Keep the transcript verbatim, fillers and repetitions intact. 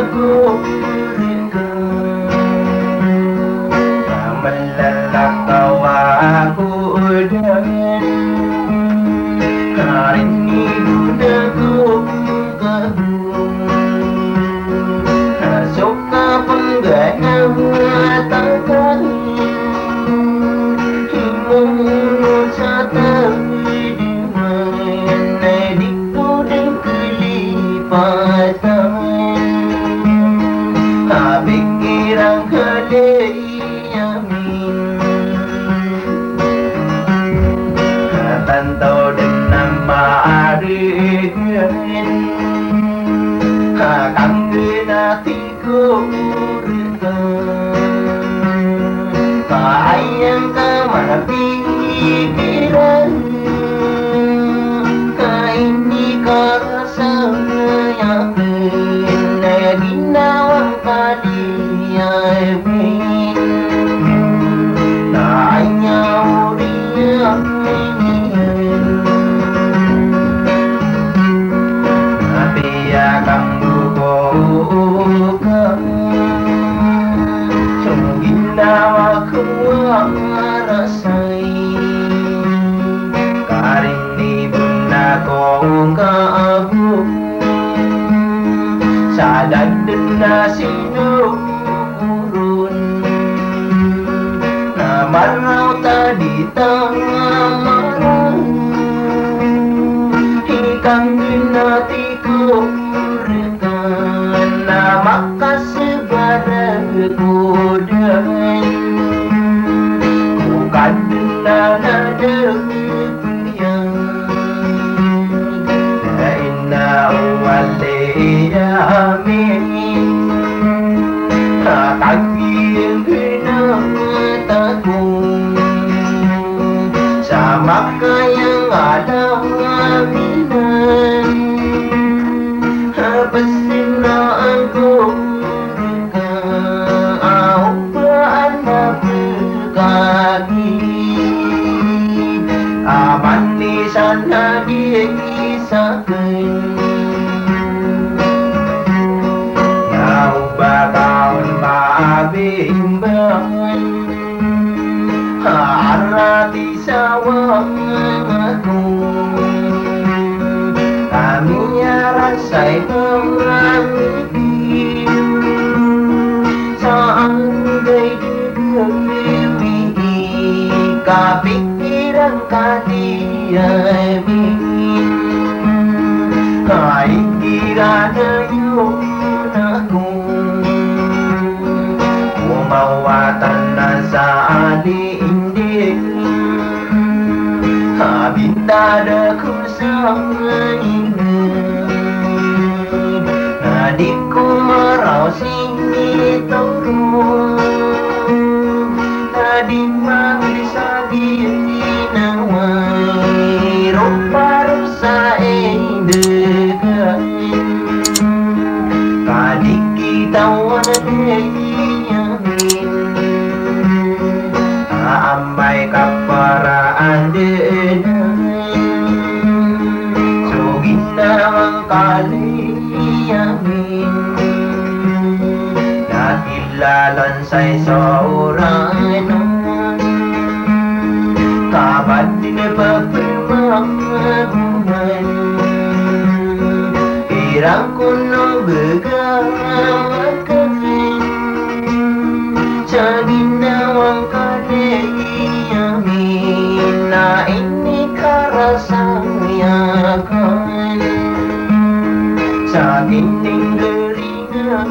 Ko reka a malalakaw ako dn, a rinibo na ko kabo a so kapngganatan ka, imono sa tadman a di ko dn kalipatan a pikiran ka di amin. A tanto dn a maadn a kanggnati ko reka ka aya ngka man a pikiran ka inikara saya akn a ginawa ngka di amin. Na aya oriyan iyan a piyakambo ko ka so ginawa ko a rasay. Ka rinibo na ko kabo sa da dn a sinokoron a maraw ta di ta maraw. Ikanggnati ko reka a makasbara ko dn ko Kadnan a da piyang. Na ina o wali amin a kagiyangkna ta ko sa makayang a daminan a pzina angko ka a oba a nabkagi a manisan a di sakn. Na oba ka on mabimbang a arati sawang ako a miyarasay ko a midi sa anday di gawii ka pikiran ka di amin. Ay, igira na yon ako ko mawatan na sa ali indi a bintad ako sa ingd na di ko maraw sii toro na di mangisa ginawa i ropa ro sa indgan ka di kitawan a di amin a amay ka paraan dn so ginawa ngka di amin. Na kilalan sa isa oran ka ba di na pagpamagoman iran kono bgan sa ginawa ngka di amin a inikarasay akn sa kininggalingan